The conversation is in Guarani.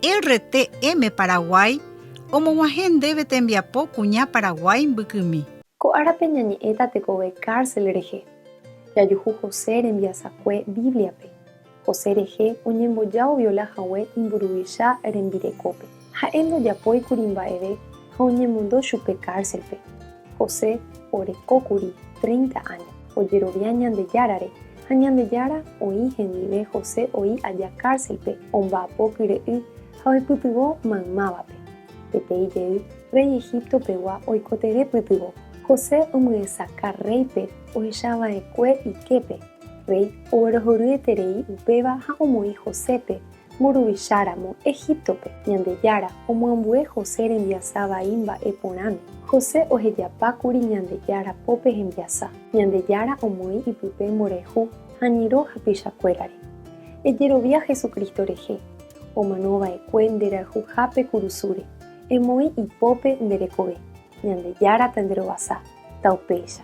RTM Paraguay omog̃uahẽ ndéve tembiapo kuña Paraguái mbykymi. Ko árape ñañe'ẽta tekove cárcel rehe. Jajuhu José rembiasakue Bíbliape. José rehe oñemboja oviola hague imburuvicha rembirekópe. Ha'e ndojapóikuri mba'eve ha oñemondo chupe kárselpe. José orekókuri treinta áño. Ojerovia Ñandejárare ha Ñandejára oĩ hendive José oĩ aja kárselpe omba'apo kyre'ỹ ha oipytyvõ maymávape. Peteĩ jey, rréi Egipto pegua oikotevẽ pytyvõ. José omyesakã rréipe ohechava'ekue iképe. Rréi oguerohoryeterei upéva ha omoĩ Josépe mburuvicháramo Egíptope. Ñandejára omoambue José rembiasa vai mba'e porãme. José ohejapa kuri Ñandejára pópe hembiasa. Ñandejára omoĩ ipype mborayhu ha ñyrõ hapichakuérare. Ejerovia Jesucristo rehe, omano va'ekue nde rayhuhápe kurusúre. Emoĩ ipópe nde rekove. Ñandejára tanderovasa. Taupéicha.